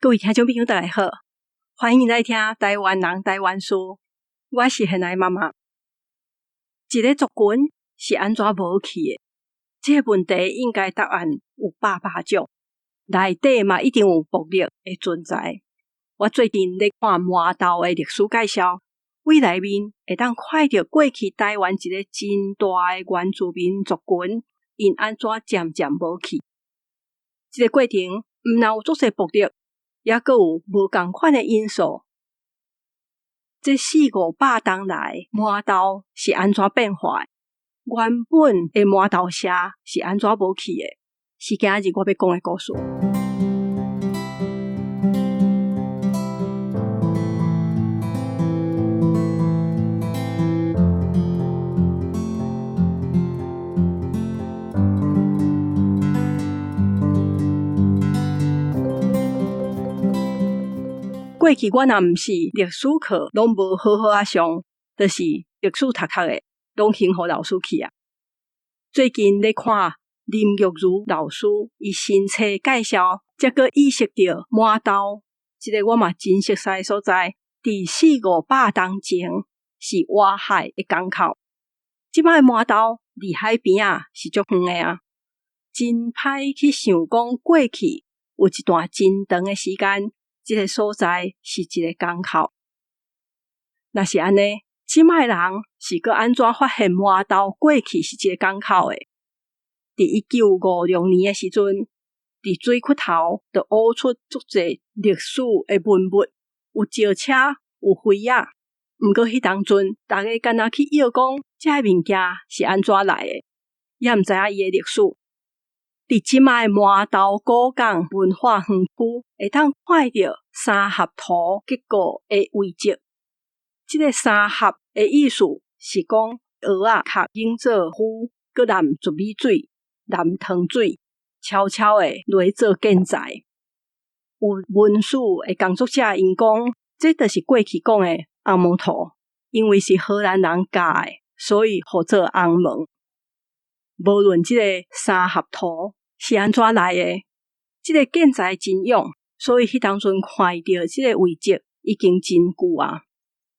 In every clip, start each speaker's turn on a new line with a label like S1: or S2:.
S1: 各位聽眾朋友，大家好，歡迎來聽台灣人台灣事。我是現在媽媽。一个族群是按怎無去的？這个問題應該答案有百百種，內底嘛一定有暴力的存在。我最近咧看麻豆的歷史介紹，對內面會當看著過去台灣一个真大的原住民族群，𪜶按怎漸漸無去。這个過程毋但有足濟暴力，猶閣有無仝款的因素。這四五百冬來，麻豆是按怎變化的？原本的麻豆社是按怎無去的？是今日我欲講的故事。過去我若毋是歷史課，攏無好好仔上，就是歷史讀較的，攏先予老師去啊。最近咧看林玉如老師伊新冊介紹，才閣意識著麻豆這个我嘛真熟似的所在，佇四五百冬前是外海的港口。這擺的麻豆離海邊仔是足遠的啊，真歹去想講過去有一段真長的時間。這个所在是一个港口。若是按呢，這擺人是閣按怎發現麻豆過去是一个港口的？佇1956年的時陣，佇水窟頭就挖出足濟歷史的文物，有石車，有妃仔。毋過彼當陣，逐家干焦去臆講，這个物件是按怎來的，也毋知影伊的歷史。佇這擺麻豆古港文化園區，會當看著三合土結構的遺跡。這个三合的意思是講，蚵仔殼用做烌，閣淋糯米水、淋糖水，悄悄的來做建材。有文史的工作者𪜶講，這就是過去講的紅毛土，因為是荷蘭人教的，所以號做紅毛。無論這个三合土是按怎來的，這个建材真勇，所以彼當陣看著這个遺跡已經真舊啊。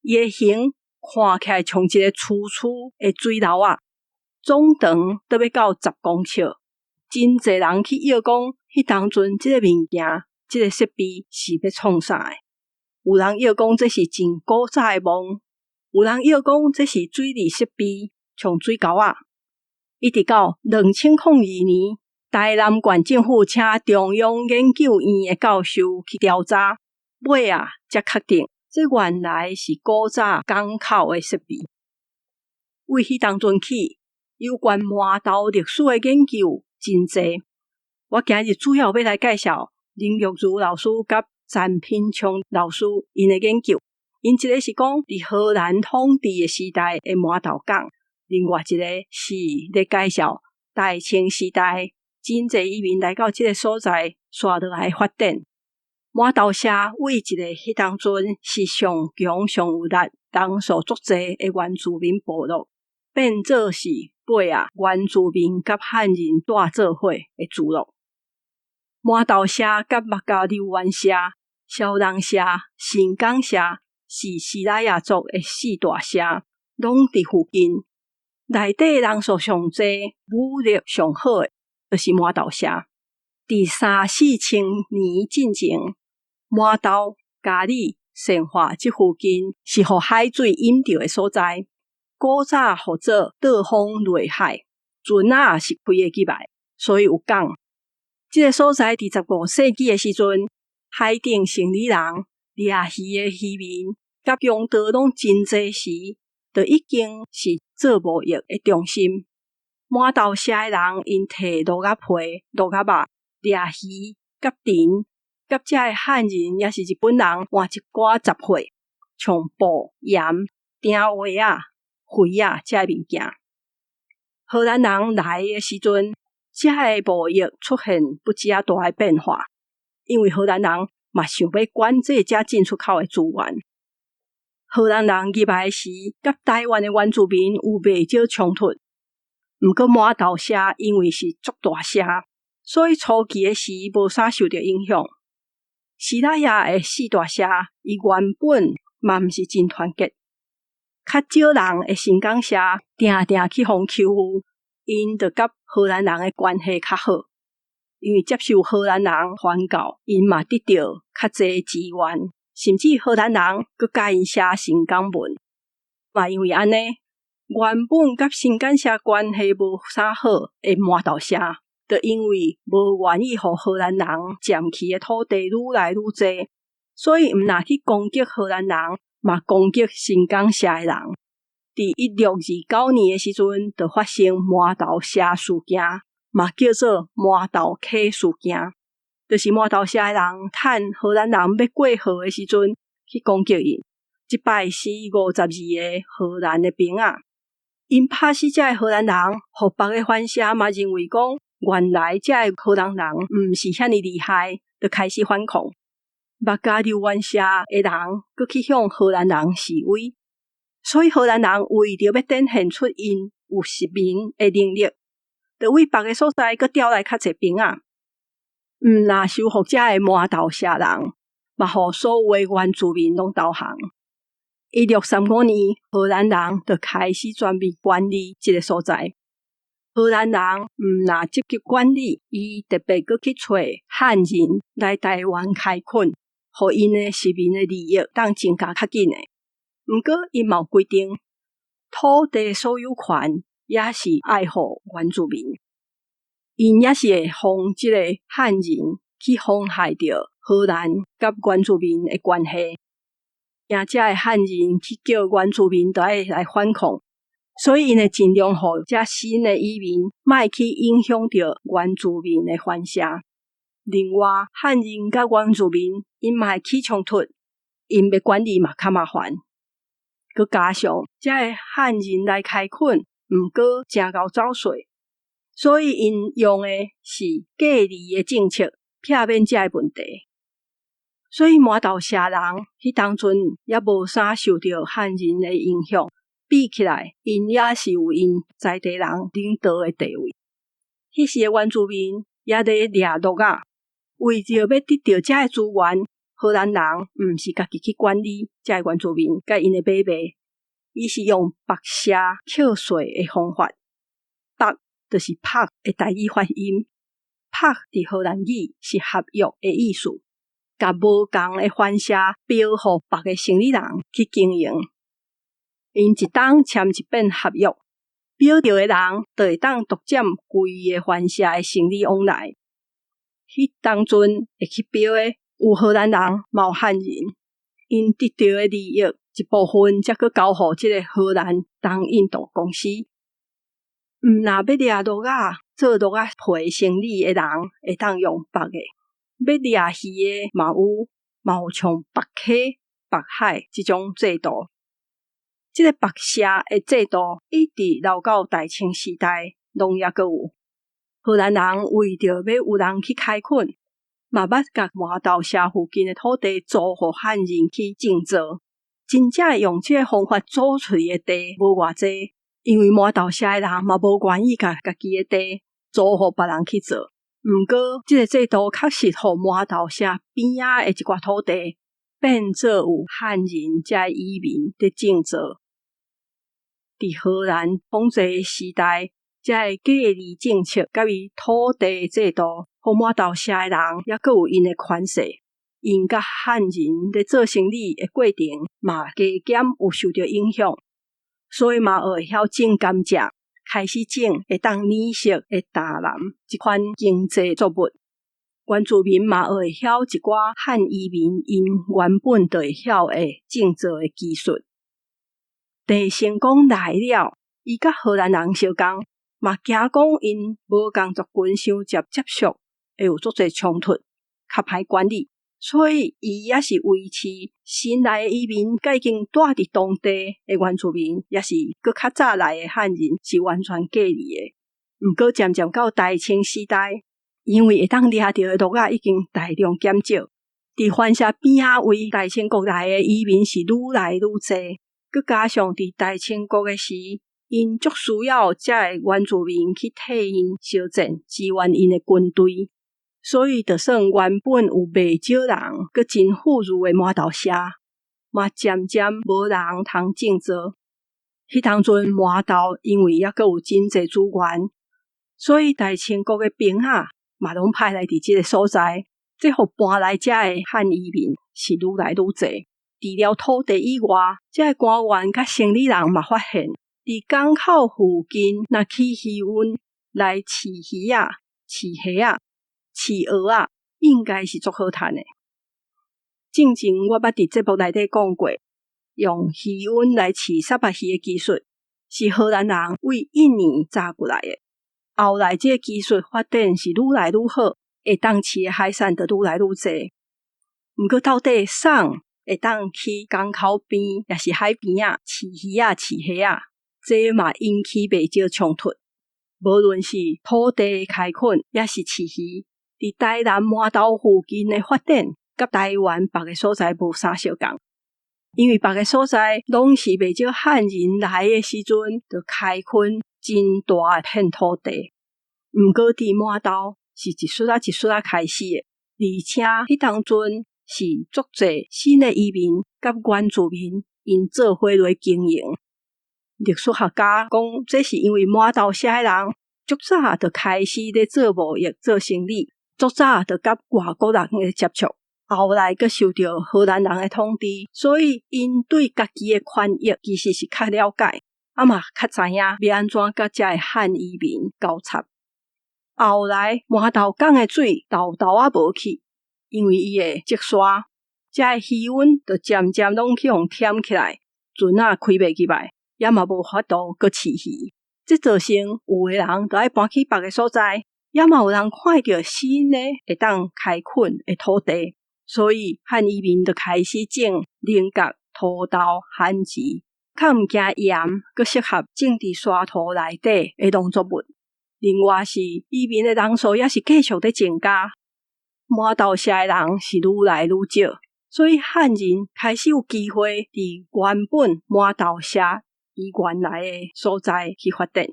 S1: 伊的形看起來像一个粗粗的水流仔，總長都欲到10公尺。真濟人去臆講，彼當陣這个物件、這个設備是欲創啥的？有人臆講這是真古早的墓，有人臆講這是水利設備，像水溝仔。一直到2002年，台南縣政府請中央研究院的教授去調查，尾仔才確定，這原來是古早港口的設備。對彼當陣起，有關麻豆歷史的研究真濟。我今日主要欲來介紹林玉如老師佮陳品聰老師𪜶的研究。𪜶一个是講佇荷蘭統治的時代的麻豆港。另外一个是咧介紹大清時代真濟移民來到這个所在，紲落來發展。麻豆社為一个彼當陣是上強上有力、人數足濟的原住民部落，變做是尾仔原住民佮漢人蹛做伙的聚落。麻豆社佮目加柳灣社、小人社、新港社是西拉雅族的四大社，攏佇附近。內底人數上濟、武力上好的，就是麻豆社。佇三四千年進前，麻豆、佳里、善化這附近是予海水淹著的所在。古早號做倒風內海，船仔是開會入來，所以有港。這个所在佇15世紀的時陣，海頂生理人、掠魚的漁民佮強盜攏真濟時，就已經是做貿易的中心。麻豆社的人𪜶提鱸仔皮、鱸仔肉、掠魚、佮藤，佮遮的漢人抑是日本人換一寡雜貨，像布、鹽、鼎畫仔、妃仔遮的物件。荷蘭人來的時陣，遮的貿易出現不止仔大的變化，因為荷蘭人嘛想欲管制遮進出口的資源。荷蘭人入來時，佮台灣的原住民有袂少衝突。毋過麻豆社因為是足大社，所以初期的時無啥受著影響。西拉雅的四大社，伊原本嘛毋是真團結，較少人的新港社定定去予欺負，𪜶就佮荷蘭人的關係較好，因為接受荷蘭人傳教，𪜶嘛得著較濟資源，甚至荷蘭人閣教𪜶寫新港文。嘛因為按呢，原本佮新港社關係無啥好的饃頭社，就因為無願意予荷蘭人佔去的土地愈來愈濟，所以毋若去攻擊荷蘭人，嘛攻擊新港社的人。佇1629年的時陣，就發生饃頭社事件，嘛叫做饃頭溪事件，就是饃頭社的人趁荷蘭人欲過河的時陣去攻擊𪜶，這擺死52個荷蘭的兵仔。𪜶拍死這个荷蘭人，予別个番社嘛認為講，原來這个荷蘭人毋是遐爾厲害，就開始反抗。目加柳灣社的人閣去向荷蘭人示威，所以荷蘭人為著欲展現出𪜶有殖民的能力，就為別个所在閣調來較濟兵仔。毋若收復這个饃頭社人，嘛予所有的原住民攏投降。1635年，荷蘭人就開始全面管理這个所在。荷蘭人毋若積極管理，伊特別閣去揣漢人來台灣開墾，予𪜶的殖民的利益當增加較緊的。毋過，𪜶嘛有規定，土地所有權也是愛予原住民。𪜶也是會予這個漢人去妨害著荷蘭佮原住民的關係。驚這个漢人去叫原住民著愛來反抗，所以𪜶會盡量予這新的移民莫去影響著原住民的番社。另外，漢人佮原住民𪜶嘛會起衝突，𪜶欲管理嘛較麻煩。閣加上這个漢人來開墾，毋過誠𠢕走稅，所以𪜶用的是隔離的政策，避免這个問題。所以饃頭社人彼當陣也無啥受著漢人的影響，比起來，𪜶也是有𪜶在地人領導的地位。彼時的原住民也咧掠鹿仔，為著欲得著這个資源，荷蘭人毋是家己去管理這个原住民佮𪜶的買賣，伊是用縛社扣稅的方法。縛就是 pacht 的台語發音，pacht 佇荷蘭語是合約的意思。共無仝的番社標予別个生理人去經營，𪜶一冬簽一遍合約，標著的人就會當獨佔規个番社的生理往來。彼當陣會去標的有荷蘭人，嘛有漢人，𪜶得著的利益一部分，才閣交予這个荷蘭東印度公司。毋若欲掠鹿仔做鹿仔皮生理的人，會當用縛的。欲掠魚的嘛有，嘛有像縛溪、縛海這種制度。這个縛社的制度一直留到大清時代，攏猶閣有。荷蘭人為著欲有人去開墾，嘛捌共饃頭社附近的土地租予漢人去種作。真正會用這个方法租出去的地無偌濟，因為饃頭社的人嘛無願意共家己的地租予別人去做。毋過，這个制度確實予饃頭社邊仔的一寡土地變做有漢人這移民佇種作。佇荷蘭統治時代，這个隔離政策佮伊土地制度，予饃頭社的人猶閣有𪜶的權勢。𪜶佮漢人咧做生理的過程嘛，加減有受著影響，所以嘛學會曉種甘蔗，開始種會當染色的大藍這款經濟作物。原住民嘛學會曉一寡漢移民𪜶原本就會曉的種作的技術。鄭成功來了，伊佮荷蘭人相仝，嘛驚講𪜶無仝族群相接接觸，會有足濟衝突，較歹管理，所以伊也是維持新來的移民，佮已經住佇當地的原住民，抑是閣較早來的漢人是完全隔離的。毋過漸漸到大清時代，因為會當掠著的鹿仔已經大量減少，佇番社邊仔位大清國來的移民是愈來愈濟，閣加上佇大清國的時，𪜶足需要這个原住民去替𪜶相戰，支援𪜶的軍隊。所以就算原本有袂少人，閣真富裕的饃頭社，嘛漸漸無人通種作。彼當陣饃頭因為猶閣有真濟資源，所以大清國的兵仔嘛攏派來佇這个所在，這予搬來遮的漢移民是愈來愈濟。除了土地以外，這个官員佮生理人嘛發現，佇港口附近若起魚塭來飼魚仔、飼蝦仔、飼蚵仔，應該是足好趁的。進前我捌佇節目內底講過，用魚塭來飼虱目魚的技術，是荷蘭人為印尼炸過來的。後來這个技術發展是愈來愈好，會當飼的海產就愈來愈濟。毋過到底啥會當去港口邊，抑是海邊仔飼魚仔、飼蝦仔，這嘛引起袂少衝突。無論是土地開墾，抑是飼魚，佇台南饃頭附近的發展，佮台灣別个所在無啥相仝。因為別个所在攏是袂少漢人來的時陣，就開墾真大片土地。毋過佇饃頭是一撮仔一撮仔開始的，而且彼當陣是足濟新的移民佮原住民𪜶做伙來經營。歷史學家講，這是因為饃頭社的人足早就開始咧做貿易、做生理，足早就佮外國人的接觸，後來閣受著荷蘭人的統治，所以𪜶對家己的權益其實是較了解，啊嘛較知影欲按怎佮遮的漢移民交插。後來饃頭港的水沓沓仔無去，因為伊會積沙，遮的魚塭就漸漸攏去予填起來，船仔開袂入來，也嘛無法度閣飼魚。這造成有的人就愛搬去別个所在，也嘛有人看著新的會當開墾的土地，所以漢移民就開始種菱角、土豆、番薯，較毋驚鹽，閣適合種佇沙土內底的農作物。另外是移民的人數也是繼續咧增加，饃頭社的人是愈來愈少，所以漢人開始有機會佇原本饃頭社伊原來的所在去發展。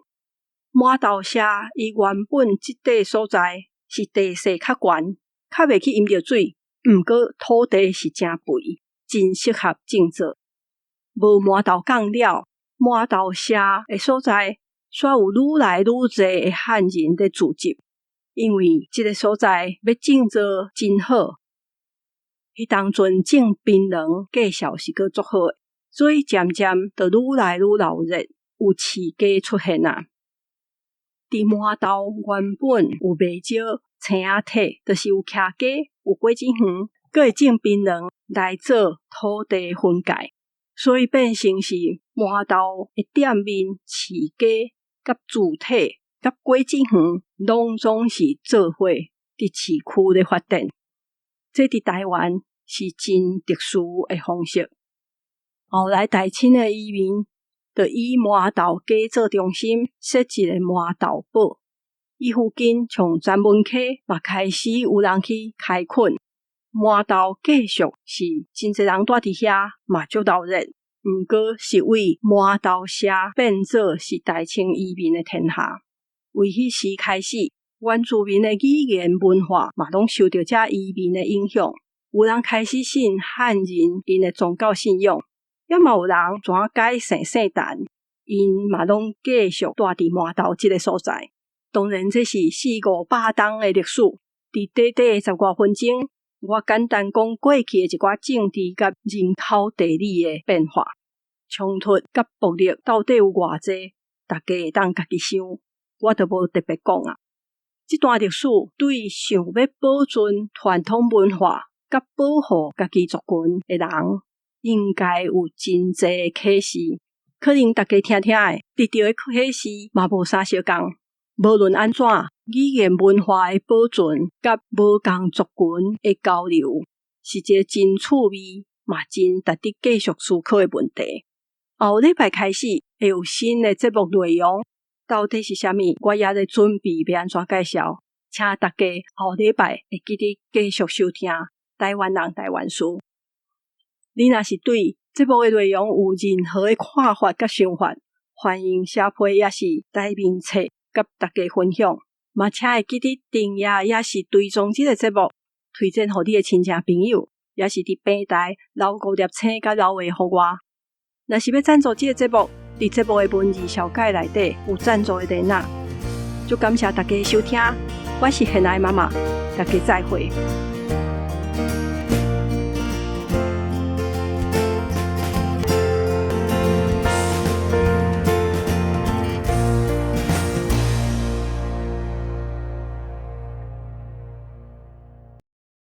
S1: 饃頭社伊原本這塊所在是地勢較懸，較袂去淹著水，毋過土地是誠肥，真適合種作。無饃頭港了，饃頭社的所在煞有愈來愈濟的漢人咧聚集，因為這个所在欲種作真好。彼當陣種檳榔價數是閣足好的，所以漸漸就愈來愈鬧熱，有市街出現啊。佇饃頭原本有袂少青仔體，就是有徛家、有果子園，閣會種檳榔來做土地分界，所以變成是饃頭的店面、市街、佮住體、佮果子園，攏總是做伙佇市區咧發展。這佇台灣是真特殊的方式。後來大清的移民就以饃頭街做中心，設一个饃頭堡。伊附近像專門溪嘛開始有人去開墾。饃頭繼續是真濟人住佇遐，嘛足鬧熱。毋過是為饃頭社變做是大清移民的天下。為彼時開始，原住民的語言文化嘛攏受著遮移民的影響。有人開始信漢人𪜶的宗教信仰，也嘛有人怎改姓姓陳，𪜶嘛攏繼續住佇饃頭這个所在。當然，這是四五百冬的歷史。佇短短的十外分鐘，我簡單講過去的一寡政治佮人口地理的變化、衝突佮暴力到底有偌濟，大家會當家己想，我就無特別講啊。這段歷史對想欲保存傳統文化佮保護家己族群的人，應該有真濟的啟示。可能大家聽聽的，得著的啟示嘛無啥相仝。無論按怎，語言文化的保存佮無仝族群的交流，是一个真趣味，嘛真值得繼續思考的問題。後禮拜開始會有新的節目內容，到底是啥物？我猶咧準備欲按怎介紹，請大家後禮拜會記得繼續收聽《台灣人台灣事》。你若是對節目的內容有任何的看法佮想法，歡迎寫批抑是台面冊佮大家分享。嘛請會記得訂閱，抑是追蹤這个節目，推薦予你的親戚朋友，抑是佇平台留五粒星佮留話予我。若是欲贊助這个節目，佇節目的文字紹介內底有贊助的連結。足感謝大家收聽，我是現愛媽媽，大家再會。